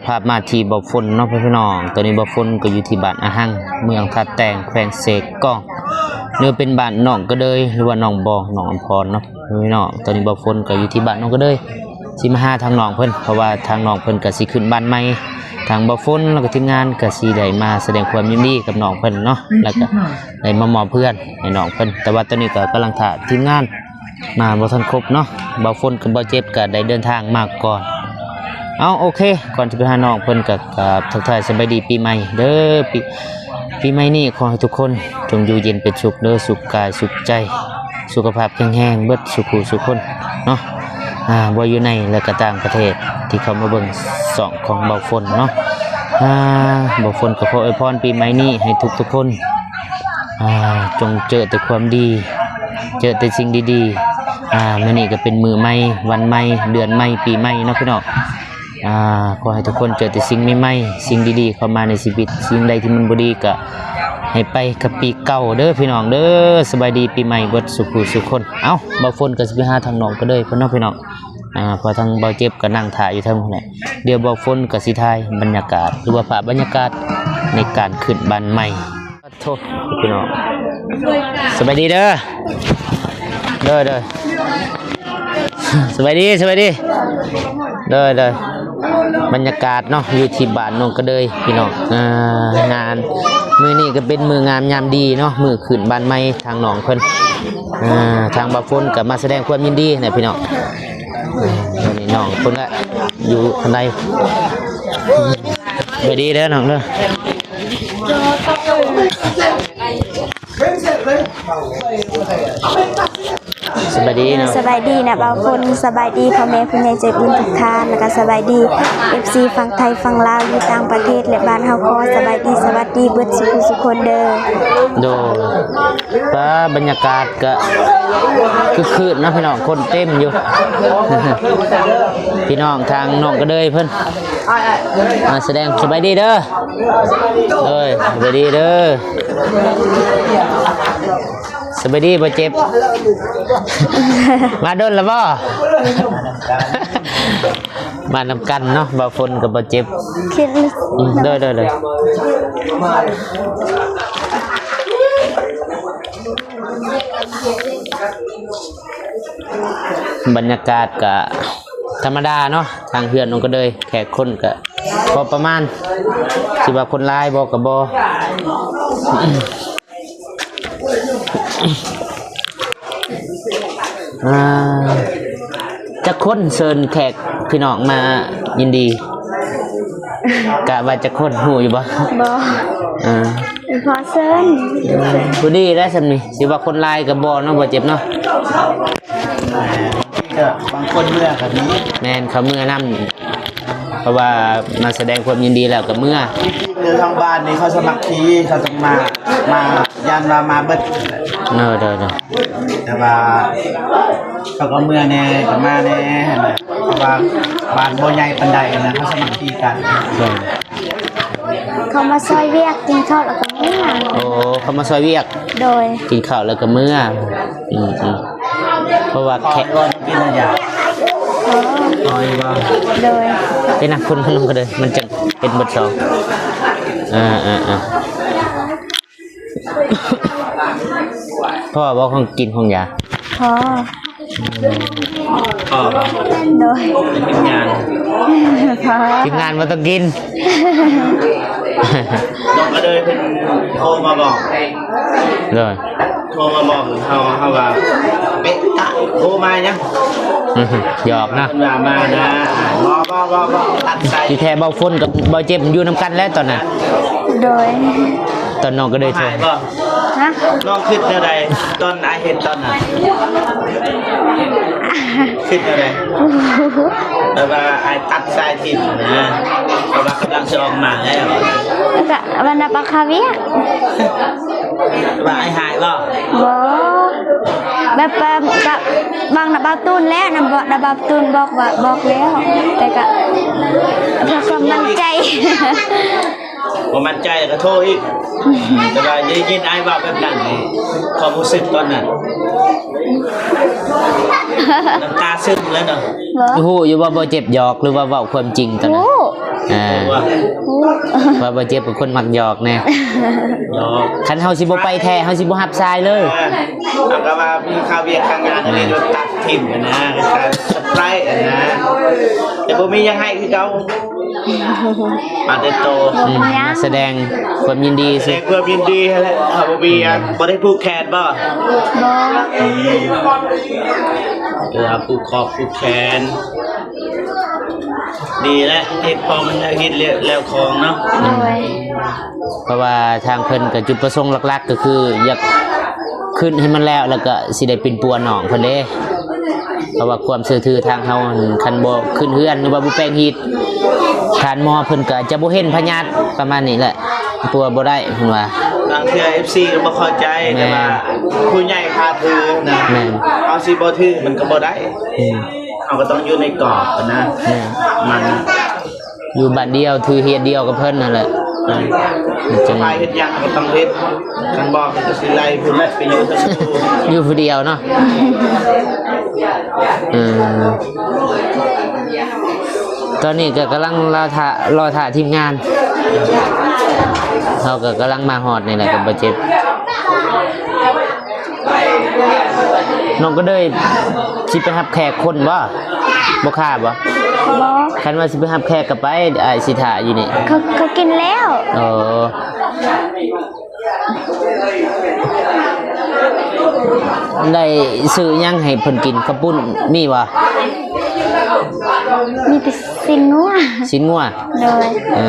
ພາບມາທີ່ບ່າວຝົນເນາະພີ່ນ້ອງ. ຕອນນີ້ບ່າວຝົນກໍຢູ່ທີ່ບ້ານອາຮັງ ເມືອງທ່າແຕງ ແຂວງເຊກອງ ຫຼືເປັນບ້ານໜອງກະເດີຍ ຫຼືວ່າໜອງບອງ ໜອງອຳພອນເນາະພີ່ນ້ອງ. ຕອນນີ້ບ່າວຝົນກໍຢູ່ທີ່ບ້ານໜອງກະເດີຍ ຊິມາຫາທາງນ້ອງເພິ່ນ ເພາະວ່າທາງນ້ອງເພິ່ນກໍຊິຂຶ້ນບ້ານໃໝ່. ທາງບ່າວຝົນ ແລ້ວກໍທີມງານກໍຊິໄດ້ມາສະແດງຄວາມຍິນດີກັບນ້ອງເພິ່ນເນາະ ແລ້ວກໍໄດ້ມາມອບເຮືອນໃຫ້ນ້ອງເພິ່ນ. ແຕ່ວ່າຕອນນີ້ກໍກຳລັງຖ້າທີມງານ ມາບໍ່ທັນຄົບເນາະ ບ່າວຝົນກັບບ່າວເຈັບກໍໄດ້ເດີນທາງມາກ່ອນ. ເອົາ ໂອເຄ ກ່ອນຈະໄປຫານ້ອງເພິ່ນກໍ ກໍທັກທາຍສະບາຍດີປີໃໝ່ເດີ. ປີ ປີໃໝ່ນີ້ຂໍໃຫ້ທຸກຄົນຈົ່ງຢູ່ເຢັນເປັນສຸກເດີ ສຸກກາຍສຸກໃຈ ສຸຂະພາບແຂງແຮງເບິດສູ່ຜູ້ສູ່ຄົນເນາະ ອ່າ ບໍ່ຢູ່ໃນ ແລະ ກໍຕ່າງປະເທດທີ່ເຂົ້າມາເບິ່ງຊ່ອງຂອງບ່າວຝົນເນາະ. ອ່າ ບ່າວຝົນກໍຂໍອວຍພອນປີໃໝ່ນີ້ໃຫ້ທຸກໆຄົນ ອ່າ ຈົ່ງເຈີແຕ່ຄວາມດີ ເຈີແຕ່ສິ່ງດີໆ. ອ່າ ມື້ນີ້ກໍເປັນມື້ໃໝ່ ວັນໃໝ່ ເດືອນໃໝ່ ປີໃໝ່ເນາະພີ່ນ້ອງ. ອ່າ ຂໍໃຫ້ທຸກຄົນເຈີແຕ່ສິ່ງໃໝ່ໆ ສິ່ງດີໆເຂົ້າມາໃນຊີວິດ. ສິ່ງໃດທີ່ມັນບໍ່ດີກໍໃຫ້ໄປກັບປີເກົ່າເດີພີ່ນ້ອງເດີ. ສະບາຍດີປີໃໝ່ເບິດສູ່ຜູ້ສູ່ຄົນ. ເອົ້າ ບ່າວຝົນກໍຊິໄປຫາທາງນ້ອງກະເດີຍເພິ່ນເນາະພີ່ນ້ອງ. ອ່າ ເພາະທາງບ່າວເຈັບກໍນັ່ງຖ້າຢູ່ເທິງພຸ້ນແຫຼະ. ດຽວບ່າວຝົນກໍຊິຖ່າຍບັນຍາກາດ ຫຼືວ່າພາບບັນຍາກາດໃນການຂຶ້ນບ້ານໃໝ່. ໂທ ພີ່ນ້ອງ ສະບາຍດີເດີ. ໂດຍ ໂດຍ ສະບາຍດີ ສະບາຍດີ. ໂດຍ ໂດຍ ບັນຍາກາດເນາະ ຢູ່ທີ່ບ້ານໜອງກະເດີຍພີ່ນ້ອງ. ອ່າ ງານມື້ນີ້ກໍເປັນມື້ງາມຍາມດີເນາະ ມື້ຂຶ້ນບ້ານໃໝ່ທາງນ້ອງເພິ່ນ. ອ່າ ທາງບ່າວຝົນກໍມາສະແດງຄວາມຍິນດີນະພີ່ນ້ອງ. ອ່າ ຕອນນີ້ນ້ອງເພິ່ນກະຢູ່ຂ້າງໃນ. ສະບາຍດີເດີນ້ອງເດີ. ສະບາຍດີເນາະ ສະບາຍດີນະບ່າວຝົນ ສະບາຍດີພໍ່ແມ່ຜູ້ໃຫຍ່ໃຈບຸນທຸກທ່ານ ແລ້ວກະສະບາຍດີເອັຟຊີຝັ່ງໄທຝັ່ງລາວ ຢູ່ຕ່າງປະເທດ ແລະ ບ້ານເຮົາ ຂໍສະບາຍດີສະຫວັດດີເບິດສູ່ຜູ້ສູ່ຄົນເດີ. ໂດຍ ປ້າ ບັນຍາກາດກະຄຶກຄື້ນເນາະພີ່ນ້ອງ ຄົນເຕັມຢູ່ ພີ່ນ້ອງທາງໜອງກະເດີຍເພິ່ນ ມາສະແດງ. ສະບາຍດີເດີ. ໂດຍ ສະບາຍດີເດີ. ສະບາຍດີ ບ່າວເຈັບ. ມາດົນລະບໍ່? ມານຳກັນເນາະ ບ່າວຝົນກັບບ່າວເຈັບ. ໂດຍ ໂດຍ ໂດຍ. ບັນຍາກາດກະທຳມະດາເນາະ ທາງເຮືອນນ້ອງກະເດີຍ ແຂກຄົນກະພໍປະມານ ຊິວ່າຄົນຫຼາຍບໍ່ກະບໍ່. ອ່າ ຈັກຄົນເຊີນແຂກພີ່ນ້ອງມາຍິນດີ? ກະວ່າຈັກຄົນ ຮູ້ຢູ່ບໍ່? ບໍ່. ອ່າ ພໍເຊີນ ພໍດີແລ້ວຊ່ຳນີ້ ຊິວ່າຄົນຫຼາຍກໍບໍ່ເນາະ ບໍ່ເຈັບເນາະ. ບາງທີກໍບາງຄົນເມືອກໍມີ. ແມ່ນ ເຂົາເມືອນຳ ເພາະວ່າມາສະແດງຄວາມຍິນດີແລ້ວກໍເມືອ. ທີ່ຈິງແລ້ວທາງບ້ານນີ້ເຂົາສາມັກຄີ ເຂົາຕ້ອງມາ ມາ ຢ້ານວ່າມາເບິດ. ເອີ ໂດຍໆ. ແຕ່ວ່າເຂົາກໍເມືອແດ່ ກໍມາແດ່ຫັ້ນນະ ເພາະວ່າບ້ານບໍ່ໃຫຍ່ປານໃດນະ ເຂົາສາມັກຄີກັນ. ໂດຍ. ເຂົາມາຊ່ອຍວຽກ ກິນເຂົ້າແລ້ວກໍເມືອ. ໂອ້ ເຂົາມາຊ່ອຍວຽກ. ໂດຍ. ກິນເຂົ້າແລ້ວກໍເມືອ. ອືມໆ ເພາະວ່າແຂກ ພໍ ພໍຢູ່ບໍ່? ໂດຍ. ເປັນນະ ເພິ່ນ ເພິ່ນລົງກໍເດີ ມັນຈັ່ງເປັນເບິດສອງ. ເອີໆໆ. ພໍບໍ່ຂອງກິນຂອງຢາ? ພໍ. ພໍບໍ່? ໂດຍ. ທີມງານ ພໍ. ທີມງານບໍ່ຕ້ອງກິນ. ນ້ອງກະເດີຍເພິ່ນໂທມາບອກ. ໂດຍ. ໂທມາບອກເຮົາ ເຮົາວ່າ ເປະຕະ ໂທມາຫຍັງ? ຫຍອກເນາະ ເພິ່ນວ່າມານະ. ບໍ່ໆໆ ຕັດໃສ່. ທີ່ແທ້ບ່າວຝົນກັບບ່າວເຈັບຢູ່ນຳກັນແຫຼະຕອນນັ້ນ. ໂດຍ. ຕອນນ້ອງກະເດີຍໂທ. ຮ້ອງໄຫ້ບໍ່? ຮະ? ນ້ອງຄິດແນວໃດຕອນອ້າຍເຮັດຕອນນັ້ນ? ຄິດແນວໃດ? ແບບວ່າອ້າຍຕັດສາຍຖິ້ມນະ ເພາະວ່າກຳລັງຊິອອກໝາກແລ້ວ. ແລ້ວກະວ່ານະ ປາຄາວຽກ. ວ່າອ້າຍຫາຍບໍ່? ບໍ່. ແບບວ່າກະຫວັງນະບ່າວຕູນແລ້ວ ນະ ນະບ່າວຕູນບອກວ່າ ບອກແລ້ວ ແຕ່ກະເພື່ອຄວາມໝັ້ນໃຈ. ບໍ່ໝັ້ນໃຈກໍໂທອີກ. ແຕ່ວ່າໄດ້ຍິນອ້າຍເວົ້າແບບນັ້ນນີ້ ຄວາມຮູ້ສຶກຕອນນັ້ນ ນ້ຳຕາຊຶມແລ້ວເນາະ. ບໍ່ ຮູ້ຢູ່ວ່າບໍ່ເຈັບຫຍອກ ຫຼືວ່າເວົ້າຄວາມຈິງຕອນນັ້ນ? ຮູ້ ອ່າ ຮູ້ ວ່າບໍ່ເຈັບເປັນຄົນມັກຫຍອກແນ່. ຫຍອກ ຄັນເຮົາຊິບໍ່ໄປແທ້ ເຮົາຊິບໍ່ຮັບສາຍເລີຍ. ເຮົາກໍວ່າມີຄາວຽກຄາງານ ກໍເລີຍໂດນຕັດຖິ້ມຫັ້ນນະ ຕັດສະໄປຣຫັ້ນນະ ແຕ່ບໍ່ມີຫຍັງໃຫ້ຄືເກົ່າ. ມາແຕ່ໂຕ ອືມ ມາສະແດງຄວາມຍິນດີ ສະແດງຄວາມຍິນດີຫັ້ນແຫຼະ. ເຮົາບໍ່ມີ ອືມ ບໍ່ໄດ້ຜູກແຂນບໍ່? ບໍ່ ອືມ ເອີ ຜູກຂອບຜູກແຂນ ດີແລ້ວ ເຮັດພໍມັນເຮັດແລ້ວຂອງເນາະ. ໂດຍ ເພາະວ່າທາງເພິ່ນກໍຈຸດປະສົງຫຼັກໆ ກໍຄືຢາກຂຶ້ນໃຫ້ມັນແລ້ວ ແລ້ວກໍຊິໄດ້ປິ່ນປົວນ້ອງເພິ່ນເດ້. ເພາະວ່າຄວາມເຊື່ອຖືທາງເຮົາຫັ້ນ ຄັນບໍ່ຂຶ້ນເຮືອນ ຫຼືວ່າບໍ່ແປງຮີດ ທ່ານໝໍເພິ່ນກໍຈະບໍ່ເຫັນພະຍາດ ປະມານນີ້ແຫຼະ ປົວບໍ່ໄດ້ເພິ່ນວ່າ. ບາງເທື່ອເອັຟຊີກໍບໍ່ເຂົ້າໃຈ ແມ່ນ ແຕ່ວ່າຜູ້ໃຫຍ່ພາຖືນະ ແມ່ນ ເຮົາຊິບໍ່ຖືມັນກໍບໍ່ໄດ້. ອືມ ເຮົາກໍຕ້ອງຢູ່ໃນກອບນະ ແມ່ນ ມັນ ຢູ່ບ້ານດຽວ ຖືເຮັດດຽວກັບເພິ່ນນັ້ນແຫຼະ. ອືມ ຈະພາເຮັດຫຍັງກໍຕ້ອງເຮັດ ຄັນບໍ່ກໍຊິໄລ່ພຸ້ນແຫຼະ ໄປຢູ່ ຢູ່ຜູ້ດຽວເນາະ. ເອີ ຕອນນີ້ກໍກຳລັງລໍຖ້າ ລໍຖ້າທີມງານ ເຮົາກໍກຳລັງມາຮອດນີ້ແຫຼະ ກໍບໍ່ເຈັບ. ນ້ອງກະເດີຍຊິໄປຮັບແຂກຄົນບໍ່? ບໍ່ຄ່າບໍ່? ບໍ່. ຄັນວ່າຊິໄປຮັບແຂກກໍໄປ ອ້າຍຊິຖ້າຢູ່ນີ້. ເຂົາ ເຂົາກິນແລ້ວ. ເອີ ໄດ້ຊື້ຫຍັງໃຫ້ເພິ່ນກິນ? ເຂົ້າປຸ້ນມີບໍ່? ມີແຕ່ຊີ້ນງົວ. ຊີ້ນງົວ? ໂດຍ. ເອີ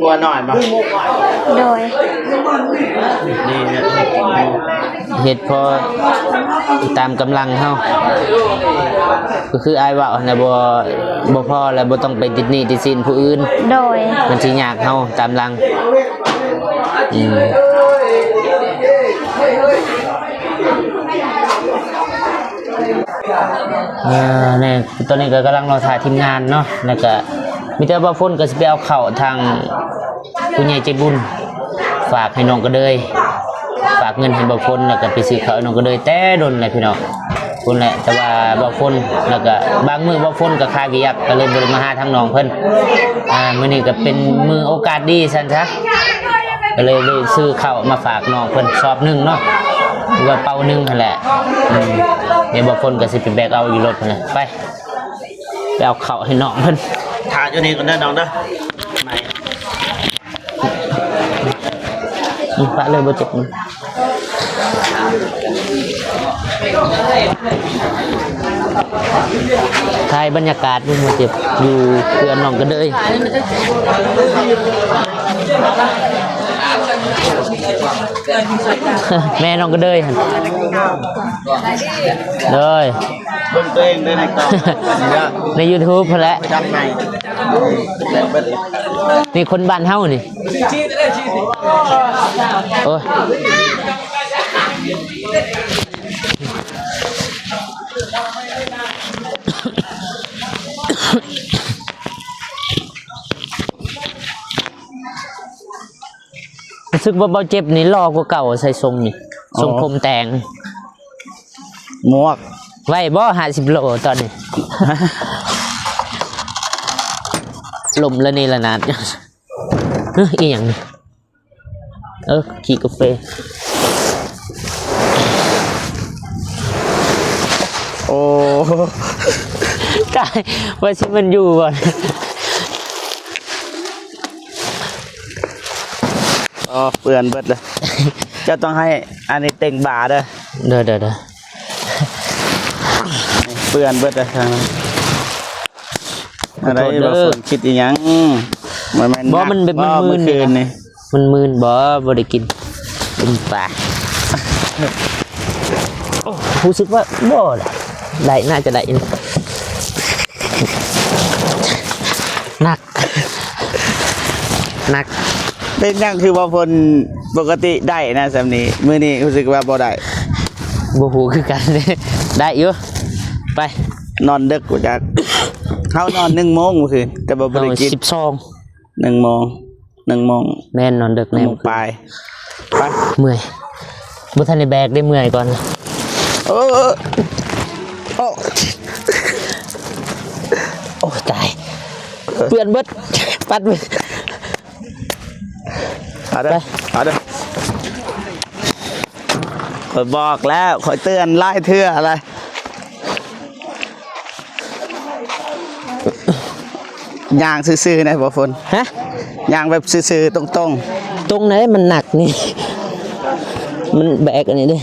ງົວນ້ອຍບໍ່? ໂດຍ. ດີນະ ເຮັດພໍຕາມກຳລັງເຮົາ ກໍຄືອ້າຍເວົ້າຫັ້ນນະ ບໍ່ ບໍ່ພໍແລ້ວ ບໍ່ຕ້ອງໄປຕິດໜີ້ຕິດສິນຜູ້ອື່ນ. ໂດຍ. ມັນຊິຍາກເຮົາຕາມຫຼັງ. ອືມ ເອີ ນີ້ ຕອນນີ້ກໍກຳລັງລໍຖ້າທີມງານເນາະ ແລ້ວກໍມີແຕ່ບ່າວຝົນກໍຊິໄປເອົາເຂົ້າທາງ ຜູ້ໃຫຍ່ໃຈບຸນຝາກໃຫ້ນ້ອງກະເດີຍ ຝາກເງິນໃຫ້ບ່າວຝົນ ແລ້ວກໍໄປຊື້ເຂົ້າໃຫ້ນ້ອງກະເດີຍແຕ່ດົນແລ້ວພີ່ນ້ອງ ພຸ້ນແຫຼະ. ແຕ່ວ່າບ່າວຝົນ ແລ້ວກໍບາງມື້ບ່າວຝົນກໍຄາວຽກ ກໍເລີຍບໍ່ໄດ້ມາຫາທາງນ້ອງເພິ່ນ. ອ່າ ມື້ນີ້ກໍເປັນມື້ໂອກາດດີຊັ້ນຊະ ກໍເລີຍໄດ້ຊື້ເຂົ້າມາຝາກນ້ອງເພິ່ນຊອບໜຶ່ງເນາະ ຫຼືວ່າເປົາໜຶ່ງຫັ້ນແຫຼະ. ອືມ ດຽວບ່າວຝົນກໍຊິໄປແບກເອົາຢູ່ລົດຫັ້ນແຫຼະ. ໄປ ໄປເອົາເຂົ້າໃຫ້ນ້ອງເພິ່ນ. ຖ້າຢູ່ນີ້ກ່ອນເດີນ້ອງເດີ. ໄໝ້ ອືມ ປະເລີຍ ບໍ່ເຈັບ. ຖ່າຍບັນຍາກາດຢູ່ ບໍ່ເຈັບ ຢູ່ເຮືອນນ້ອງກະເດີຍ ແມ່ນ້ອງກະເດີຍຫັ້ນ. ໂດຍ. ເບິ່ງຕົວເອງເດີໃນກ້ອງ ໃນຢູທູບພຸ້ນແຫຼະ. ນີ້ຄົນບ້ານເຮົານີ້. ໂອ້ຍ ຮູ້ສຶກວ່າເບົາເຈັບນີ້ຫຼໍ່ກວ່າເກົ່າ ໃສ່ຊົງນີ້ ອໍ ຊົງຜົມແຕ່ງ. ໝວກ ໄຫວບໍ່ ຫ້າສິບໂລຕອນນີ້? ລົມລະເນລະນາດ. ເອີ ອີ່ຫຍັງນີ້? ເອີ ຂີ້ກາເຟ. ໂອ້ ຕາຍ ວ່າຊິແມ່ນຢູ່ບໍ່? ອໍ ເປື້ອນເບິດເລີຍ. ເຈົ້າຕ້ອງໃຫ້ອັນນີ້ເຕັງບາເດີ. ໂດຍໆໆ. ເປື້ອນເບິດເລີຍທາງນັ້ນ. ອັນໃດ ຂໍໂທດເດີ ວ່າຝົນຄິດອີ່ຫຍັງ? ບໍ່ແມ່ນ ບໍ່ ມັນ ມັນ ມື້ຄືນນີ້ ມັນມື່ນບໍ່ ບໍ່ໄດ້ກິນ ກິນປາ. ໂອ້ ຮູ້ສຶກວ່າບໍ່ໄດ້ ໄດ້ ໜ້າຈະໄດ້. ໜັກ ໜັກ. ເປັນຫຍັງຄືວ່າຝົນປົກກະຕິໄດ້ນະສ່ຳນີ້ ມື້ນີ້ຮູ້ສຶກວ່າບໍ່ໄດ້? ບໍ່ຮູ້ຄືກັນເດ້. ໄດ້ຢູ່ ໄປ. ນອນດຶກບໍ່ຈັກ ເຮົານອນໜຶ່ງໂມງມື້ຄືນ ແຕ່ວ່າບໍ່ໄດ້ກິນ. ເຮົາສິບສອງ ໜຶ່ງໂມງ ໜຶ່ງໂມງ ແມ່ນ ນອນເດິກແນ່ ໜຶ່ງໂມງປາຍ ໄປ ເມື່ອຍ ບໍ່ທັນໄດ້ແບກເດ້ ເມື່ອຍກ່ອນ ເອີ ໂອ້ ໂອ້ ຕາຍ ເປື້ອນເບິດ ປັດເບິດ ເອົາເດີ ໄປ ເອົາເດີ ຂ້ອຍບອກແລ້ວ ຂ້ອຍເຕືອນຫຼາຍເທື່ອແລ້ວ ຍ່າງຊື່ໆ ນະ ບໍ່ຝົນ ຮະ ຍ່າງແບບຊື່ໆ ຕົງໆ ຕົງໃດ ມັນໜັກນີ້ ມັນແບກອັນນີ້ເດ້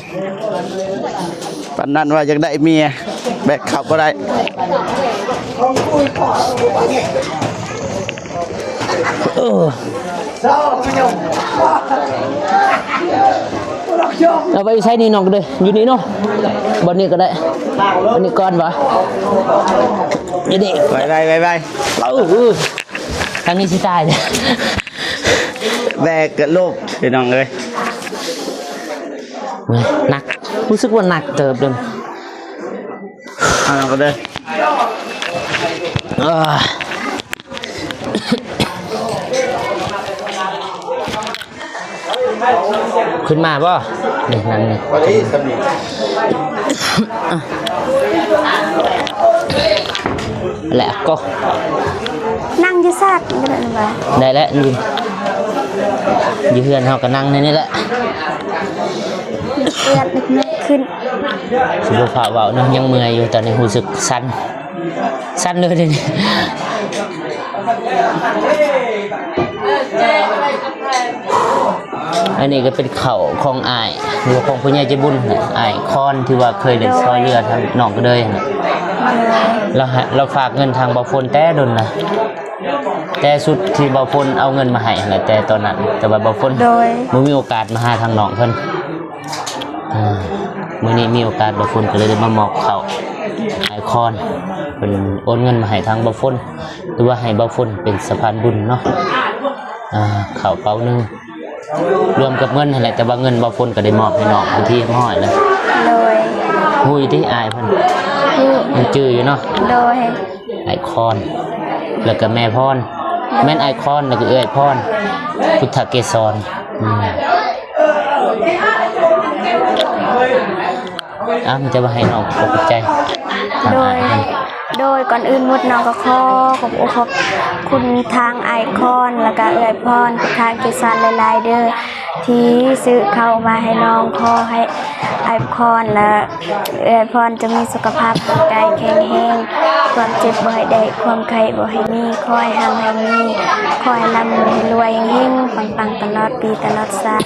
ປານນັ້ນວ່າຢາກໄດ້ເມຍ ແບກເຂົ້າບໍ່ໄດ້ ເອີ ເອົາໄວ້ໃສນີ້ນ້ອງເດີ ຢູ່ນີ້ເນາະ ບ່ອນນີ້ກໍໄດ້ ອັນນີ້ກ່ອນຫວາ ຢູ່ນີ້ ໄວໆ ໄວໆ ເອີ ທາງນີ້ຊິຕາຍແລ້ວ ແບກກະໂລກ ພີ່ນ້ອງເອີຍ ໜັກ ຮູ້ສຶກວ່າໜັກເຕີບເດີ ເອົານຳກັນເດີ ເອີ ຂຶ້ນມາບໍ່? ນີ້ ນັ່ງນີ້ ແຫຼະກໍ ນັ່ງຢູ່ຊາດກໍໄດ້ວ່າ ໄດ້ແຫຼະ ຢູ່ ຢູ່ເຮືອນເຮົາກໍນັ່ງໃນນີ້ແຫຼະ ເອື້ອນເລັກນ້ອຍຂຶ້ນ ຊິບໍ່ພາເວົ້າເນາະ ຍັງເມື່ອຍຢູ່ ຕອນນີ້ຮູ້ສຶກສັ່ນ ສັ່ນເລີຍເດນີ້ ອັນນີ້ກໍເປັນເຂົ້າຂອງອ້າຍ ຫຼືວ່າຂອງຜູ້ໃຫຍ່ໃຈບຸນ ອ້າຍຄອນ ທີ່ວ່າເຄີຍໄດ້ຊ່ອຍເຫຼືອທາງນ້ອງກະເດີຍຫັ້ນນະ ລາວໃຫ້ ລາວຝາກເງິນທາງບ່າວຝົນແຕ່ດົນນະ ແຕ່ຊຸດທີ່ບ່າວຝົນເອົາເງິນມາໃຫ້ຫັ້ນແຫຼະ ແຕ່ຕອນນັ້ນ ແຕ່ວ່າບ່າວຝົນ ໂດຍ ບໍ່ມີໂອກາດມາຫາທາງນ້ອງເພິ່ນ ອ່າ ມື້ນີ້ມີໂອກາດ ບ່າວຝົນກໍເລີຍໄດ້ມາມອບເຂົ້າ ອ້າຍຄອນເພິ່ນໂອນເງິນມາໃຫ້ທາງບ່າວຝົນ ຫຼືວ່າໃຫ້ບ່າວຝົນເປັນສະພານບຸນເນາະ ອ່າ ເຂົ້າເປົາໜຶ່ງ ລວມກັບເງິນຫັ້ນແຫຼະ ແຕ່ວ່າເງິນບ່າວຝົນກໍໄດ້ມອບໃຫ້ນ້ອງເປັນທີ່ຮຽບຮ້ອຍແລ້ວ ໂດຍ ຮູ້ຢູ່ຕິອ້າຍເພິ່ນ ຮູ້ ຍັງຈື່ຢູ່ເນາະ ໂດຍ ອ້າຍຄອນ ແລ້ວກໍແມ່ພອນ ແມ່ນອ້າຍຄອນ ແລ້ວກໍເອື້ອຍພອນ ພຸດທະເກສອນ ອືມ ອ່າ ມີແຕ່ວ່າໃຫ້ນ້ອງຂອບໃຈ ໂດຍ ໂດຍ ກ່ອນອື່ນໝົດນ້ອງກໍຂໍຂອບອົກຂອບຄຸນທາງອ້າຍຄອນ ແລ້ວກໍເອື້ອຍພອນ ທາງເກສອນຫຼາຍໆເດີ ທີ່ຊື້ເຂົ້າມາໃຫ້ນ້ອງ ຂໍໃຫ້ອ້າຍຄອນ ແລະ ເອື້ອຍພອນຈົ່ງມີສຸຂະພາບຮ່າງກາຍແຂງແຮງ ຄວາມເຈັບບໍ່ໃຫ້ໄດ້ ຄວາມໄຂ້ບໍ່ໃຫ້ມີ ຂໍໃຫ້ຮັ່ງໃຫ້ມີ ຂໍໃຫ້ລ່ຳໃຫ້ລວຍ ເຮັງໆ ປັງໆ ຕະຫຼອດປີຕະຫຼອດຊາດ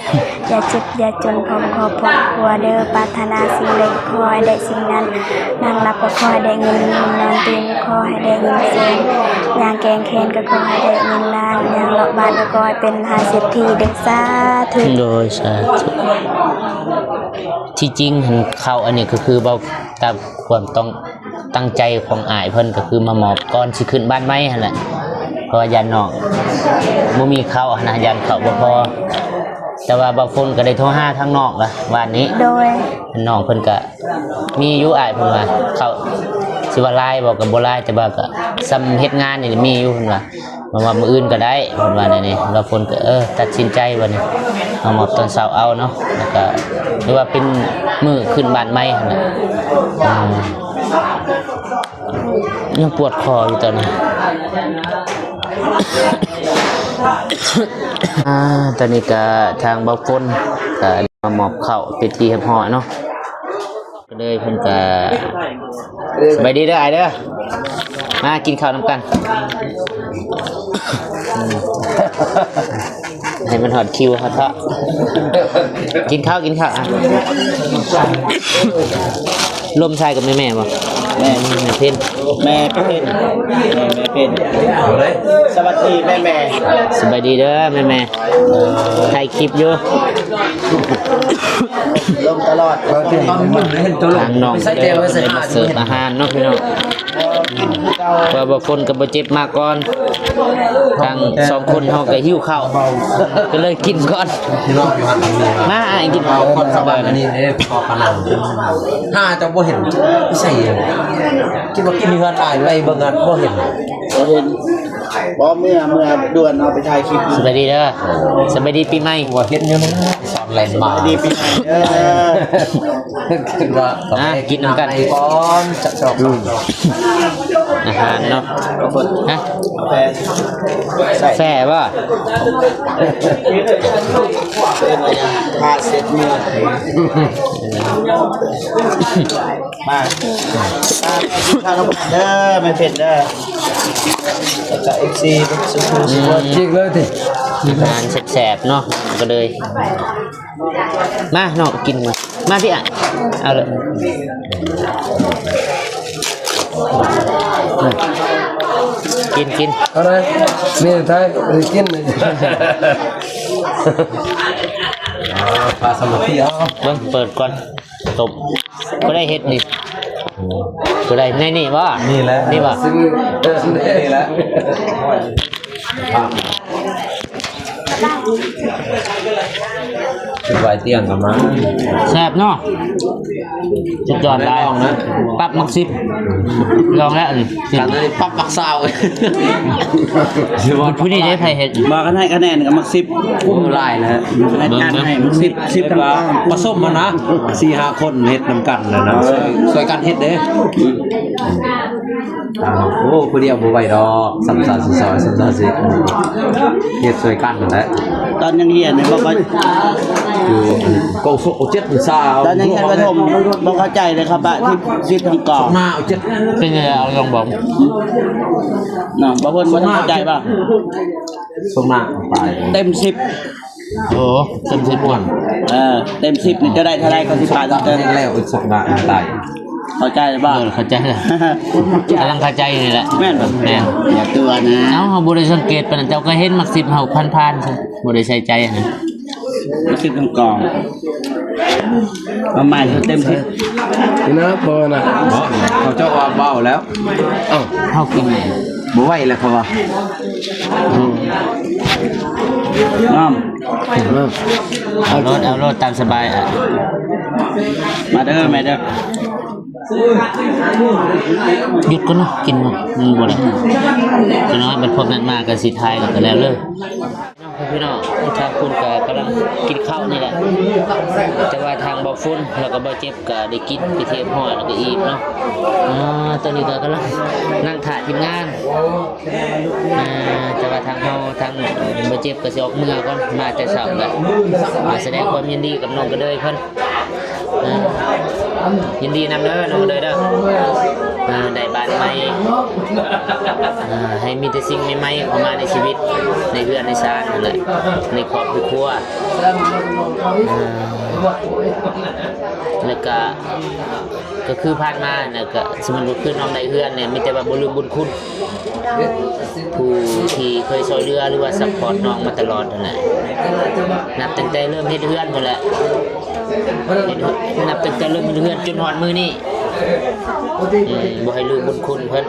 ຢ່າເຈັບຢ່າຈົນພ້ອມຄອບພ້ອມຄົວເດີ ປາດຖະໜາສິ່ງໃດກໍຂໍໃຫ້ໄດ້ສິ່ງນັ້ນ ນັ່ງຫຼັບກໍຂໍໃຫ້ໄດ້ເງິນໝື່ນ ນອນຕື່ນກໍຂໍໃຫ້ໄດ້ເງິນແສນ ຍ່າງແກງແຂນກໍຂໍໃຫ້ໄດ້ເງິນລ້ານ ຍ່າງເລາະບ້ານກໍຂໍໃຫ້ເປັນມະຫາເສດຖີເດີ ສາທຸ ໂດຍ ສາທຸ ທີ່ຈິງຫັ້ນເຂົ້າອັນນີ້ກໍຄືເວົ້າຕາມຄວາມຕ້ອງ ຕັ້ງໃຈຂອງອ້າຍເພິ່ນກໍຄືມາມອບກ່ອນຊິຂຶ້ນບ້ານໃໝ່ຫັ້ນແຫຼະ ເພາະວ່າຢ້ານນ້ອງບໍ່ມີເຂົ້າຫັ້ນນະ ຢ້ານເຂົ້າບໍ່ພໍ ແຕ່ວ່າບ່າວຝົນກໍໄດ້ໂທຫາທາງນ້ອງລະວານນີ້ ໂດຍ ນ້ອງເພິ່ນກໍມີຢູ່ ອ້າຍເພິ່ນວ່າເຂົ້າຊິວ່າຫຼາຍບໍ່ກໍບໍ່ຫຼາຍ ແຕ່ວ່າກໍຊ່ຳເຮັດງານນີ້ມີຢູ່ເພິ່ນວ່າ ມາມອບມື້ອື່ນກໍໄດ້ ເພິ່ນວ່າແນວນີ້ ບ່າວຝົນກໍ ເອີ ຕັດສິນໃຈບັດນີ້ ມາມອບຕອນເຊົ້າເອົາເນາະ ແລ້ວກໍຖືວ່າເປັນມື້ຂຶ້ນບ້ານໃໝ່ຫັ້ນແຫຼະ ອືມ ຍັງປວດຄໍຢູ່ຕອນນີ້ ອ່າ ຕອນນີ້ກໍທາງບ່າວຝົນກໍມາມອບເຂົ້າເປັນທີ່ຮຽບຮ້ອຍເນາະ ກໍເລີຍເພິ່ນກະ ສະບາຍດີເດີອ້າຍເດີ ມາກິນເຂົ້ານຳກັນ ອືມ ໃຫ້ມັນຮອດຄິວເຮົາເທາະ ກິນເຂົ້າ ກິນເຂົ້າ ອ່ະ ລົມຊາຍກັບແມ່ໆບໍ່? ແມ່ ແມ່ເພັນ ແມ່ເພັນ ແມ່ ແມ່ເພັນ ສະຫວັດດີແມ່ໆ ສະບາຍດີເດີແມ່ໆ ຖ່າຍຄລິບຢູ່ ລົມຕະຫຼອດ ທາງນ້ອງເດີ ເພິ່ນໄດ້ມາເສີບອາຫານເນາະພີ່ນ້ອງ ເພາະວ່າບ່າວຝົນກໍບໍ່ເຈັບມາກ່ອນ ທາງສອງຄົນເຮົາກໍຫິວເຂົ້າ ກໍເລີຍກິນກ່ອນ ມາອ້າຍກິນເຂົ້າກ່ອນ ອັນນີ້ເດ້ ພໍປານນັ້ນ ຫາເຈົ້າບໍ່ເຫັນ ໃສ ຄິດວ່າກິນເຮືອນອ້າຍ ໄປເບິ່ງ ບໍ່ເຫັນ ບໍ່ເຫັນ. ບໍ່ ເມື່ອ ເມື່ອດ່ວນເອົາໄປຖ່າຍຄລິບ. ສະບາຍດີເດີ ສະບາຍດີປີໃໝ່. ວ່າເຫັນຢູ່ນະ ສອນແລ່ນມາ. ສະບາຍດີປີໃໝ່ເດີ. ຄືວ່າ ອ່ະ ກິນນຳກັນກ່ອນ ອືມ ອາຫານເນາະ. ຮະ ກາແຟ ແຊບບໍ່? ພາເຊັດມື. ມາ ມາກິນເຂົ້ານຳກັນເດີ ແມ່ເພັດເດີ ແລ້ວກໍເອັຟຊີທຸກຄົນ. ອືມ ຈິກເລີຍຕິ ອາຫານແຊບໆເນາະ ກໍເລີຍ ມາເນາະ ກິນມາ ມາພີ່ອະ ເອົາເລີຍ ກິນ ກິນ ເອົາເລີຍ ນີ້ໄທກິນ ປາສາມັກຄີ ເອົາ ເບິ່ງ ເປີດກ່ອນ. ຕົບ ຜູ້ໃດເຮັດນີ້? ຜູ້ໃດ? ໃນນີ້ບໍ່? ນີ້ແຫຼະ ນີ້ບໍ່? ເອີ ນີ້ແຫຼະ ຂຶ້ນໄຫວຕຽງກັນມາ. ແຊບເນາະ ສຸດຍອດຫຼາຍ. ລອງນະ ປັບໝາກສິບ ລອງແລ້ວອັນນີ້ ປັບໝາກຊາວ. ຜູ້ນີ້ເດ້ ໃຜເຮັດ? ບໍ່ ຄັນໃຫ້ຄະແນນກໍໝາກສິບ ໂອ້ ຫຼາຍແລ້ວ ໃຫ້ ເບິ່ງ ໃຫ້ໝາກສິບ ສິບທັງກອງ ປະສົມມານະ ສີ່ຫ້າຄົນເຮັດນຳກັນນະ ເອີ ຊ່ວຍກັນເຮັດເດ້. ໂອ້ ຜູ້ດຽວບໍ່ໄຫວດອກ ສາມສາມສີ່ສາມສາມສີ່ ເຮັດຊ່ວຍກັນຫັ້ນແຫຼະ. ຕອນຍັງຮຽນນີ້ບໍ່ຄ່ອຍ ຢູ່ ເກົ້າ ເຈັດ ຊາວ ຕອນຍັງຮຽນປະຖົມບໍ່ເຂົ້າໃຈເລີຍ ເຂົາປະສິບ ສິບທັງກອງ ເປັນຈັ່ງໃດ ເອົາລອງບອກເນາະ ບໍ່ເພິ່ນບໍ່ເຂົ້າໃຈບໍ່? ສົມໜ້າຕາຍ ເຕັມສິບ ໂອ້ ເຕັມສິບ ເອີ ເຕັມສິບນີ້ຈະໄດ້ເທົ່າໃດ ເຂົາຊິປະເຕີມແລ້ວ ສົມໜ້າຕາຍ. ເຂົ້າໃຈບໍ່? ເອີ ເຂົ້າໃຈແລ້ວ ກຳລັງເຂົ້າໃຈນີ້ແຫຼະ. ແມ່ນບໍ່? ແມ່ນ ຢ່າຕົວະນະ. ເອົ້າ ເຮົາບໍ່ໄດ້ສັງເກດປານນັ້ນ ເຈົ້າກໍເຫັນໝາກສິບເຮົາຜ່ານໆ ບໍ່ໄດ້ໃສ່ໃຈຫັ້ນນະ. ສິບທັງກອງ ປະມານເຕັມສິບ ນີ້ນະ ພໍນະ ເຂົາເຈົ້າວ່າເບົາແລ້ວ. ເອົ້າ ເຮົາກິນ ບໍ່ໄຫວແລ້ວເຂົາວ່າ. ອືມ ນ້ຳ ເອົາໂລດ ເອົາໂລດ ຕາມສະບາຍ. ມາເດີ ມາເດີ ຢຸດກ່ອນເນາະ ກິນມັນບໍ່ໄດ້ ຈັກໜ້ອຍບັດພວກນັ້ນມາກໍຊິຖ່າຍ ແລ້ວກໍແລ້ວເລີຍ. ພີ່ນ້ອງ ທາງພຸ້ນກໍກຳລັງກິນເຂົ້ານີ້ແຫຼະ ແຕ່ວ່າທາງເບົາຝົນ ແລ້ວກໍເບົາເຈັບ ກໍໄດ້ກິນໄປທີ່ຮຽບຮ້ອຍ ແລ້ວກໍອີ່ມເນາະ. ອ່າ ຕອນນີ້ກໍກຳລັງນັ່ງຖ້າທີມງານ ອ່າ ແຕ່ວ່າທາງເຮົາ ທາງເບົາເຈັບກໍຊິອອກເມືອກ່ອນ ມາແຕ່ເຊົ້າແລ້ວ ມາສະແດງຄວາມຍິນດີກັບນ້ອງກະເດີຍເພິ່ນ. ອ່າ ຍິນດີນຳເດີນ້ອງເດີເດີ ອ່າ ໄດ້ບ້ານໃໝ່ ອ່າ ໃຫ້ມີແຕ່ສິ່ງໃໝ່ໆເຂົ້າມາໃນຊີວິດ ໃນເຮືອນໃນຊານຫັ້ນແຫຼະ ໃນຄອບໃນຄົວ. ອ່າ ແລ້ວກະ ກໍຄືຜ່ານມານະ ກະສົມມຸດວ່າຄືນ້ອງໄດ້ເຮືອນນີ້ ມີແຕ່ວ່າບໍ່ລືມບຸນຄຸນ ຜູ້ທີ່ເຄີຍຊ່ວຍເຫຼືອ ຫຼືວ່າຊັບພອດນ້ອງມາຕະຫຼອດຫັ້ນແຫຼະ ນັບຕັ້ງແຕ່ເລີ່ມເຮັດເຮືອນພຸ້ນແຫຼະ ເຮັດ ນັບຕັ້ງແຕ່ເລີ່ມເຮັດເຮືອນຈົນຮອດມື້ນີ້ ອືມ ບໍ່ໃຫ້ລືມບຸນຄຸນເພິ່ນ.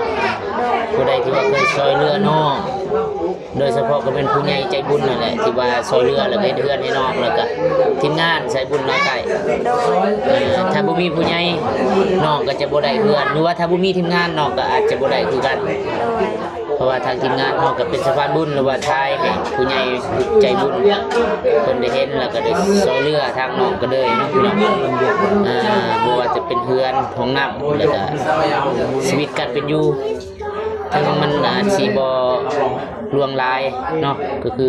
ຜູ້ໃດທີ່ວ່າເຄີຍຊ່ວຍເຫຼືອນ້ອງ ໂດຍສະເພາະກໍແມ່ນຜູ້ໃຫຍ່ໃຈບຸນນັ້ນແຫຼະ ທີ່ວ່າຊ່ວຍເຫຼືອ ແລ້ວກໍເຮັດເຮືອນໃຫ້ນ້ອງ ແລ້ວກໍທີມງານສາຍບຸນລາວໃຕ້. ເອີ ຖ້າບໍ່ມີຜູ້ໃຫຍ່ ນ້ອງກໍຈະບໍ່ໄດ້ເຮືອນ ຫຼືວ່າຖ້າບໍ່ມີທີມງານ ນ້ອງກໍອາດຈະບໍ່ໄດ້ຄືກັນ ເພາະວ່າທາງທີມງານເຮົາກໍເປັນສະພານບຸນ ຫຼືວ່າຖ່າຍໃຫ້ຜູ້ໃຫຍ່ໃຈບຸນເພິ່ນໄດ້ເຫັນ ແລ້ວກໍໄດ້ຊ່ວຍເຫຼືອທາງນ້ອງກະເດີຍເນາະ ພີ່ນ້ອງ. ອ່າ ບໍ່ວ່າຈະເປັນເຮືອນ ຫ້ອງນ້ຳ ແລ້ວກໍຊີວິດການເປັນຢູ່ ເຖິງມັນອາດຊິບໍ່ຫຼວງຫຼາຍເນາະ ກໍຄື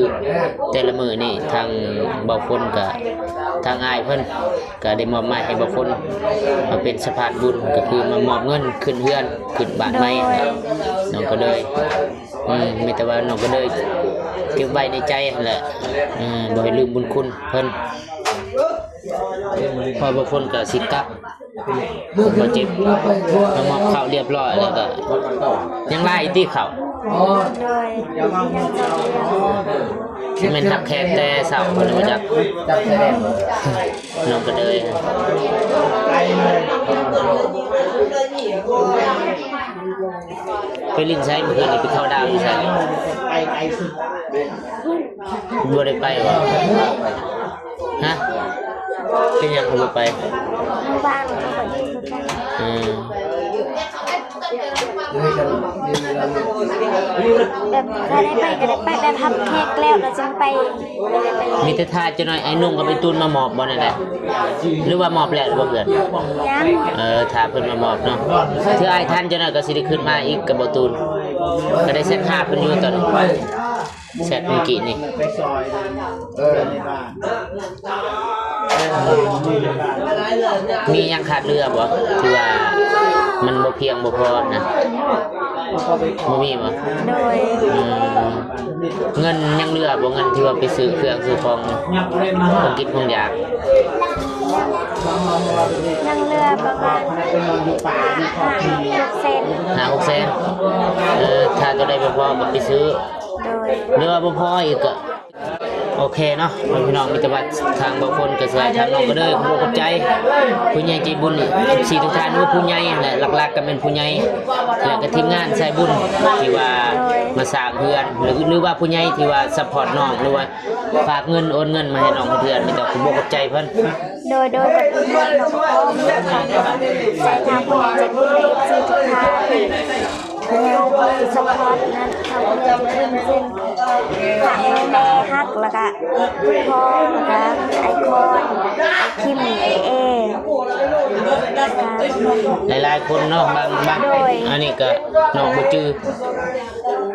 ແຕ່ລະມື້ນີ້ທາງເບົາຝົນກະ ທາງອ້າຍເພິ່ນກະໄດ້ມອບໝາຍໃຫ້ເບົາຝົນມາເປັນສະພານບຸນ ກໍຄືມາມອບເງິນຂຶ້ນເຮືອນ ຂຶ້ນບ້ານໃໝ່. ນ້ອງກະເດີຍ ອືມ ມີແຕ່ວ່ານ້ອງກະເດີຍເກັບໄວ້ໃນໃຈຫັ້ນແຫຼະ ເອີ ບໍ່ໃຫ້ລືມບຸນຄຸນເພິ່ນ ເພາະວ່າເບົາຝົນກະຊິກັບ ບໍ່ເຈັບ ມາມອບເຂົ້າຮຽບຮ້ອຍແລ້ວກໍ ຍັງຫຼາຍຕິເຂົ້າ ແມ່ນຮັບແຂກແຕ່ເຊົ້າພຸ້ນແຫຼະບໍ່ຈັກ ນ້ອງກະເດີຍ. ໄປຫຼິ້ນໃສມື້ຄືນນີ້ ໄປເຂົ້າດາວຢູ່ໃສ? ບໍ່ໄດ້ໄປບໍ່? ຮະ? ເປັນຫຍັງຄືບໍ່ໄປ? ທາງບ້ານເຂົາກໍຢູ່ຄືກັນ. ເອີ ແບບຖ້າໄດ້ໄປກໍໄດ້ໄປແບບຮັບແຂກແລ້ວ ແລ້ວຈຶ່ງໄປ. ມີແຕ່ຖ້າຈັກໜ້ອຍ ອ້າຍໜຸ່ງກັບອ້າຍຕູນມາມອບບໍ່ ແນວໃດ? ຫຼືວ່າມອບແລ້ວ ຫຼືບໍ່ເພື່ອນ? ຍັງ. ເອີ ຖ້າເພິ່ນມາມອບເນາະ. ເທື່ອອ້າຍທັນຈັກໜ້ອຍກໍຊິໄດ້ຂຶ້ນມາອີກກັບບໍ່ຕູນ. ກໍໄດ້ແຊັດຫາເພິ່ນຢູ່ຕອນ ແຊັດມື້ກີ້ນີ້. ເອີ ມີຫຍັງຂາດເຫຼືອບໍ່ ທີ່ວ່າມັນບໍ່ພຽງບໍ່ພໍນະ? ບໍ່ມີບໍ່? ໂດຍ. ອືມ ເງິນຍັງເຫຼືອບໍ່? ເງິນທີ່ວ່າໄປຊື້ເຄື່ອງຊື້ຂອງ ຂອງກິນຂອງຢາກ. ຍັງເຫຼືອປະມານຫ້າຫົກແສນ. ຫ້າຫົກແສນ. ເອີ ຖ້າຕົວໃດບໍ່ພໍກໍໄປຊື້. ໂດຍ. ຫຼືວ່າບໍ່ພໍອີກກໍ ໂອເຄເນາະ ພີ່ນ້ອງ. ມີແຕ່ວ່າທາງບາງຄົນກໍຊ່ວຍ ທາງນ້ອງກໍເດີ ຂອບໃຈຜູ້ໃຫຍ່ໃຈບຸນ ເອັຟຊີ ທຸກທ່ານ ຫຼືວ່າຜູ້ໃຫຍ່ຫັ້ນແຫຼະ. ຫຼັກໆກໍແມ່ນຜູ້ໃຫຍ່ ແລະກໍທີມງານສາຍບຸນທີ່ວ່າ ໂດຍ ມາສ້າງເຮືອນ ຫຼື ຫຼືວ່າຜູ້ໃຫຍ່ທີ່ວ່າຊັບພອດນ້ອງ ຫຼືວ່າຝາກເງິນ ໂອນເງິນມາໃຫ້ນ້ອງເຮືອນ. ມີແຕ່ຂອບໃຈເພິ່ນ. ໂດຍ ໂດຍ. ກໍຄືນ້ອງກໍຂໍຂອບໃຈທາງຜູ້ໃຫຍ່ໃຈບຸນ ແລະ ເອັຟຊີ ທຸກທ່ານ. ແນວທີ່ສະພອດນັ້ນ ເຂົາເຈົ້າຈະເປັນເຊັ່ນ ພະແມ່ຮັກ ແລ້ວກະພໍ່ ແລ້ວກະອ້າຍຄອນ ອ້າຍຄິມ ອ້າຍເອ ແລ້ວກະຫຼາຍໆຄົນເນາະ. ບາງ ບາງ ໂດຍ ອັນນີ້ກະນ້ອງບໍ່ຈື່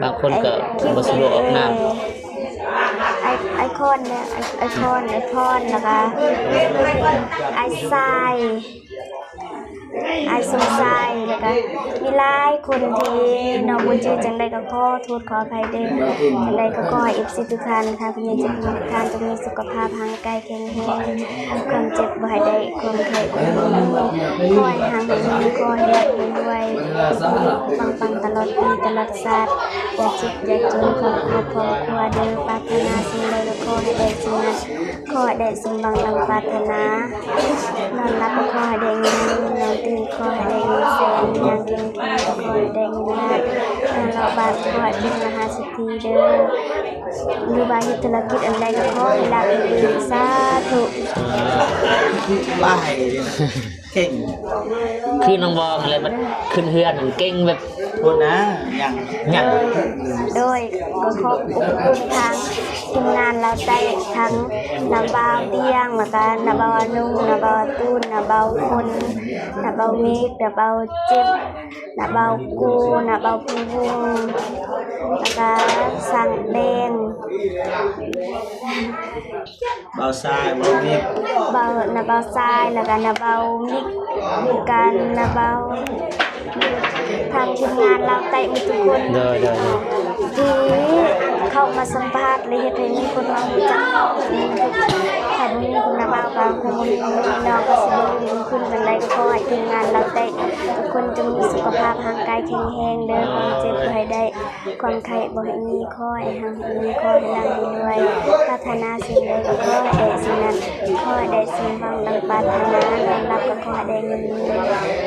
ບາງຄົນກະບໍ່ສະດວກອອກນາມ. ອ້າຍ ອ້າຍຄອນເນາະ ອ້າຍ ອ້າຍຄອນ ອ້າຍພອນ ແລ້ວກະອ້າຍຊາຍ ອ້າຍສົມຊາຍ ແລ້ວກະມີຫຼາຍຄົນທີ່ນ້ອງບໍ່ຈື່. ຈັ່ງໃດກໍຂໍໂທດຂໍອະໄພເດີ. ຈັ່ງໃດກໍຂໍໃຫ້ເອັຟຊີທຸກທ່ານ ທາງຜູ້ໃຫຍ່ໃຈບຸນທຸກທ່ານ ຈົ່ງມີສຸຂະພາບຮ່າງກາຍແຂງແຮງ, ຄວາມເຈັບບໍ່ໃຫ້ໄດ້, ຄວາມໄຂ້ບໍ່ໃຫ້ມີ, ຂໍໃຫ້ຮັ່ງໃຫ້ມີ, ຂໍໃຫ້ລ່ຳໃຫ້ລວຍ, ປັງໆຕະຫຼອດປີຕະຫຼອດຊາດ, ຢ່າເຈັບຢ່າຈົນ, ຄອບຄົວຄອບຄົວເດີ. ປາດຖະໜາສິ່ງໃດກໍຂໍໃຫ້ໄດ້ສິ່ງນັ້ນ. ຂໍໃຫ້ໄດ້ສົມຫວັງດັ່ງປາດຖະໜາ. ນອນຫຼັບກໍຂໍໃຫ້ໄດ້ເງິນ, ນອນຕື່ນຂໍໃຫ້ໄດ້ເງິນແສນ, ຍ່າງເກັ່ງໆກໍຂໍໃຫ້ໄດ້ເງິນລ້ານ, ຍ່າງເລາະບ້ານຂໍໃຫ້ເປັນມະຫາເສດຖີເດີ ຫຼືວ່າເຮັດທຸລະກິດອັນໃດກໍຂໍໃຫ້ລາບໃຫ້ລື່ນ. ສາທຸ. ເກັ່ງ ຄືນ້ອງບອງຫັ້ນແຫຼະ, ບັດຂຶ້ນເຮືອນຫັ້ນເກັ່ງແບບ ໂທດນະ ຍັງ ຍັງ. ໂດຍ ກໍຂອບຄຸນທາງທີມງານລາວໃຕ້ ທັງນ້າບ່າວຕຽງ ແລ້ວກະນ້າບ່າວອານຸງ ນ້າບ່າວອາຕູນ ນ້າບ່າວຄົນ ນ້າບ່າວເມກ ນ້າບ່າວເຈັບ ນ້າບ່າວກູ ນ້າບ່າວພູວົງ ແລ້ວກະຊ່າງແດງ ບ່າວຊາຍ ບ່າວມິກ ບ່າວ ນ້າບ່າວຊາຍ ແລ້ວກະນ້າບ່າວມິກ ກະນ້າບ່າວ ທາງທີມງານລາວໃຕ້ໝົດທຸກຄົນ ໂດຍ ໂດຍ ໂດຍ ທີ່ເຂົ້າມາສຳພາດ ແລະ ເຮັດໃຫ້ມີຄົນມາຮູ້ຈັກ. ຖ້າບໍ່ມີຄຸນນາບ່າວ ກໍຄົງບໍ່ມີນ້ອງ ກໍຊິບໍ່ມີບຸນຄຸນປານໃດ. ກໍຂໍໃຫ້ທີມງານລາວໃຕ້ທຸກຄົນຈົ່ງມີສຸຂະພາບຮ່າງກາຍແຂງແຮງເດີ ຄວາມເຈັບບໍ່ໃຫ້ໄດ້ ຄວາມໄຂ້ບໍ່ໃຫ້ມີ, ຂໍໃຫ້ຮັ່ງໃຫ້ມີ ຂໍໃຫ້ລ່ຳໃຫ້ລວຍ, ປາດຖະໜາສິ່ງໃດກໍຂໍໃຫ້ໄດ້ສິ່ງນັ້ນ, ຂໍໃຫ້ໄດ້ສົມຫວັງດັ່ງປາດຖະໜາ, ນອນຫຼັບກໍຂໍໃຫ້ໄດ້ເງິນໝື່ນ,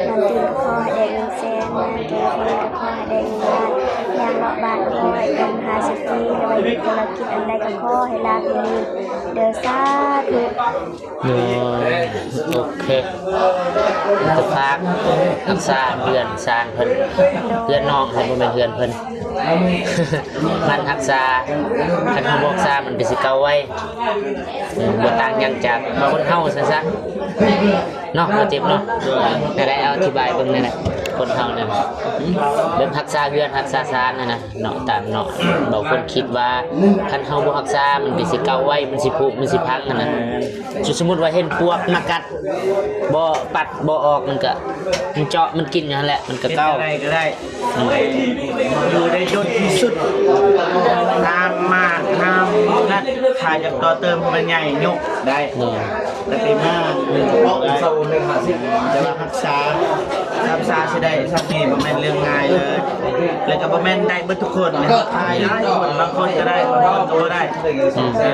ນອນຕື່ນກໍຂໍໃຫ້ໄດ້ເງິນແສນ, ນອນເກັ່ງໆກໍຂໍໃຫ້ໄດ້ເງິນລ້ານ, ຍ່າງເລາະບ້ານກໍຂໍໃຫ້ເປັນມະຫາເສດຖີ, ຫຼືວ່າເຮັດທຸລະກິດອັນໃດກໍຂໍໃຫ້ລາບໃຫ້ລື່ນເດີ ສາທຸ. ໂດຍ ໂອເຄ ຈະຝາກຮັກສາເຮືອນຊານເພິ່ນ ເຮືອນນ້ອງຫັ້ນ ບໍ່ແມ່ນເຮືອນເພິ່ນ ມັນຮັກສາ ຄັນເຮົາບໍ່ຮັກສາ ມັນກໍຊິເກົ່າໄວ ອືມ ບໍ່ຕ່າງຫຍັງຈາກຄົນເຮົາຊັ້ນຊະ ເນາະ ບໍ່ເຈັບເນາະ ແນວໃດ ເອົາ ອະທິບາຍເບິ່ງແນວໃດ ຄົນເຮົານັ້ນ ແບບຮັກສາເຮືອນ ຮັກສາຊານຫັ້ນນະ ເນາະ ຕາມເນາະ ບາງຄົນຄິດວ່າ ຄັນເຮົາບໍ່ຮັກສາ ມັນກໍຊິເກົ່າໄວ ມັນຊິຜຸ ມັນຊິພັງຫັ້ນນະ. ສົມມຸດວ່າເຫັນປວກມາກັດ ບໍ່ປັດບໍ່ອອກ ມັນກະ ມັນເຈາະ ມັນກິນຢູ່ຫັ້ນແຫຼະ ມັນກະເກົ່າ. ເຮັດແນວໃດກໍໄດ້ ອືມ ຢູ່ໄດ້ດົນທີ່ສຸດ ຫ້າມມາກ ຫ້າມກັດ ຖ້າຢາກຕໍ່ເຕີມໃຫ້ມັນໃຫຍ່ ຍົກໄດ້ ໂດຍ ແຕ່ໄປມາກ ແຕ່ວ່າຮັກສາ ຮັກສາຊິໄດ້ສ່ຳນີ້ ບໍ່ແມ່ນເລື່ອງງ່າຍເລີຍ ແລ້ວກໍບໍ່ແມ່ນໄດ້ເບິດທຸກຄົນ ຫຼາຍຄົນ ບາງຄົນກໍໄດ້ ບາງຄົນກໍບໍ່ໄດ້ ອືມ ເອີ.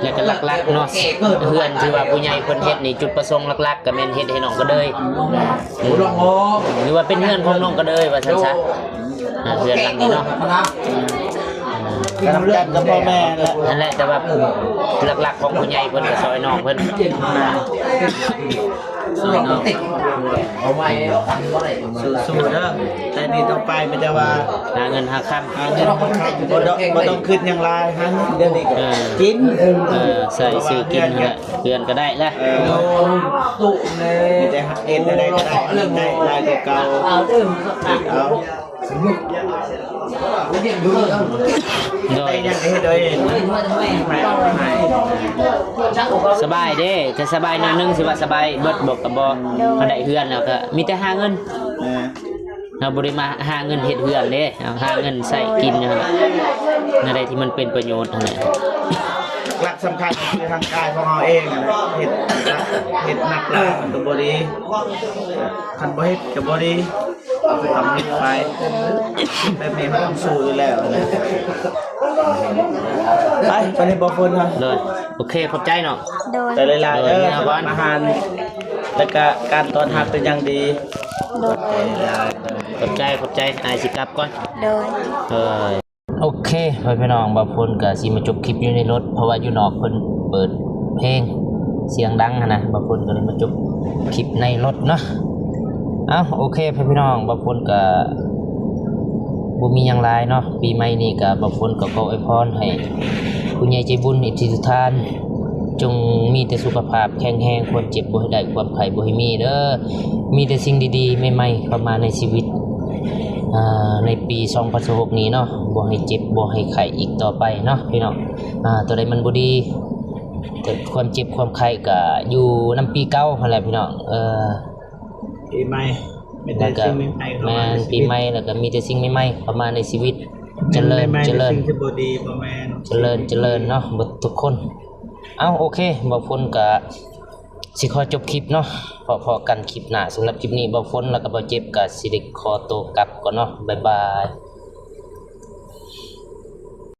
ແລ້ວກໍຫຼັກໆເນາະ ເຮືອນທີ່ວ່າຜູ້ໃຫຍ່ເພິ່ນເຮັດນີ້ ຈຸດປະສົງຫຼັກໆກໍແມ່ນເຮັດໃຫ້ນ້ອງກະເດີຍ ຫຼືວ່າເປັນເຮືອນຂອງນ້ອງກະເດີຍວ່າຊັ້ນຊະ ອ່າ ເຮືອນຫຼັງນີ້ເນາະ ນຳກັນກັບພໍ່ແມ່ແຫຼະ ຫັ້ນແຫຼະ ແຕ່ວ່າ ຫຼັກໆຂອງຜູ້ໃຫຍ່ເພິ່ນກໍຊ່ອຍນ້ອງເພິ່ນ ຊ່ອຍນ້ອງ ສູ້ໆເດີ ແຕ່ນີ້ຕໍ່ໄປມີແຕ່ວ່າຫາເງິນຫາຄຳ ຫາເງິນຫາຄຳ ບໍ່ຕ້ອງ ບໍ່ຕ້ອງຄິດຫຍັງຫຼາຍ ຫາເງິນດຽວນີ້ກໍ ເອີ ກິນ ເອີ ໃຊ້ຊື້ກິນຫັ້ນແຫຼະ ເຮືອນກໍໄດ້ລະ ເອີ ມີແຕ່ເຮັດໄດ້ກໍໄດ້ ໄດ້ຫຼາຍກວ່າເກົ່າ ເອົາ ໂດຍ ສະບາຍເດ້ ຖ້າສະບາຍໜ້ອຍໜຶ່ງ ຊິວ່າສະບາຍເບິດບໍ່ກໍບໍ່ ໂດຍ ເຮົາໄດ້ເຮືອນແລ້ວກໍມີແຕ່ຫາເງິນ ເອີ ເຮົາບໍ່ໄດ້ມາຫາເງິນເຮັດເຮືອນເດ້ ເຮົາຫາເງິນໃຊ້ກິນຫັ້ນແຫຼະ ແນວໃດທີ່ມັນເປັນປະໂຫຍດຫັ້ນແຫຼະ ຫຼັກສຳຄັນຄືທາງກາຍຂອງເຮົາເອງຫັ້ນແຫຼະ ເຮັດ ເຮັດໜັກຫຼາຍມັນກໍບໍ່ດີ ຄັນບໍ່ເຮັດກໍບໍ່ດີ ເຮົາກໍຕ້ອງເຮັດໄປ ແບບນີ້ເຮົາຕ້ອງສູ້ຢູ່ແລ້ວນະ ໄປ ໄປເລີຍບໍ່ຝົນເນາະ ໂດຍ ໂອເຄ ຂອບໃຈເນາະ ໂດຍ ໄປຫຼາຍໆເດີ ໂດຍ ອາຫານ ແລ້ວກະການຕ້ອນຮັບເປັນຢ່າງດີ ໂດຍ ຂອບໃຈ ຂອບໃຈ ອ້າຍຊິກັບກ່ອນ ໂດຍ ເອີ ໂອເຄ ພໍ່ແມ່ພີ່ນ້ອງ ບ່າວຝົນກໍຊິມາຈົບຄລິບຢູ່ໃນລົດ ເພາະວ່າຢູ່ນອກເພິ່ນເປີດເພງສຽງດັງຫັ້ນນະ ບ່າວຝົນກໍເລີຍມາຈົບຄລິບໃນລົດເນາະ ເອົ້າ ໂອເຄ ພໍ່ແມ່ພີ່ນ້ອງ ບ່າວຝົນກໍບໍ່ມີຫຍັງຫຼາຍເນາະ ປີໃໝ່ນີ້ກໍບ່າວຝົນກໍຂໍອວຍພອນໃຫ້ຜູ້ໃຫຍ່ໃຈບຸນ ເອັບຊີ ທຸກທ່ານ ຈົ່ງມີແຕ່ສຸຂະພາບແຂງແຮງ ຄວາມເຈັບບໍ່ໃຫ້ໄດ້ ຄວາມໄຂ້ບໍ່ໃຫ້ມີເດີ ມີແຕ່ສິ່ງດີໆໃໝ່ໆເຂົ້າມາໃນຊີວິດ ອ່າ ໃນປີສອງພັນຊາວຫົກນີ້ເນາະ ບໍ່ໃຫ້ເຈັບບໍ່ໃຫ້ໄຂ້ອີກຕໍ່ໄປເນາະພີ່ນ້ອງ ອ່າ ຕົວໃດມັນບໍ່ດີ ແຕ່ຄວາມເຈັບຄວາມໄຂ້ກໍຢູ່ນຳປີເກົ່າຫັ້ນແຫຼະພີ່ນ້ອງ ເອີ ປີໃໝ່ມີແຕ່ສິ່ງໃໝ່ໆເຂົ້າມາໃນຊີວິດ ແມ່ນ ປີໃໝ່ແລ້ວກໍມີແຕ່ສິ່ງໃໝ່ໆເຂົ້າມາໃນຊີວິດ ຈະເລີນ ຈະເລີນ ສິ່ງທີ່ບໍ່ດີບໍ່ແມ່ນ ຈະເລີນ ຈະເລີນເນາະ ເບິດທຸກຄົນ ເອົ້າ ໂອເຄ ບ່າວຝົນກໍຊິຂໍຈົບຄລິບເນາະ ພໍ້ກັນຄລິບໜ້າ ສຳລັບຄລິບນີ້ບ່າວຝົນ ແລ້ວກໍບ່າວເຈັບກໍຊິໄດ້ຂໍໂຕກັບກ່ອນເນາະ ບາຍບາຍ.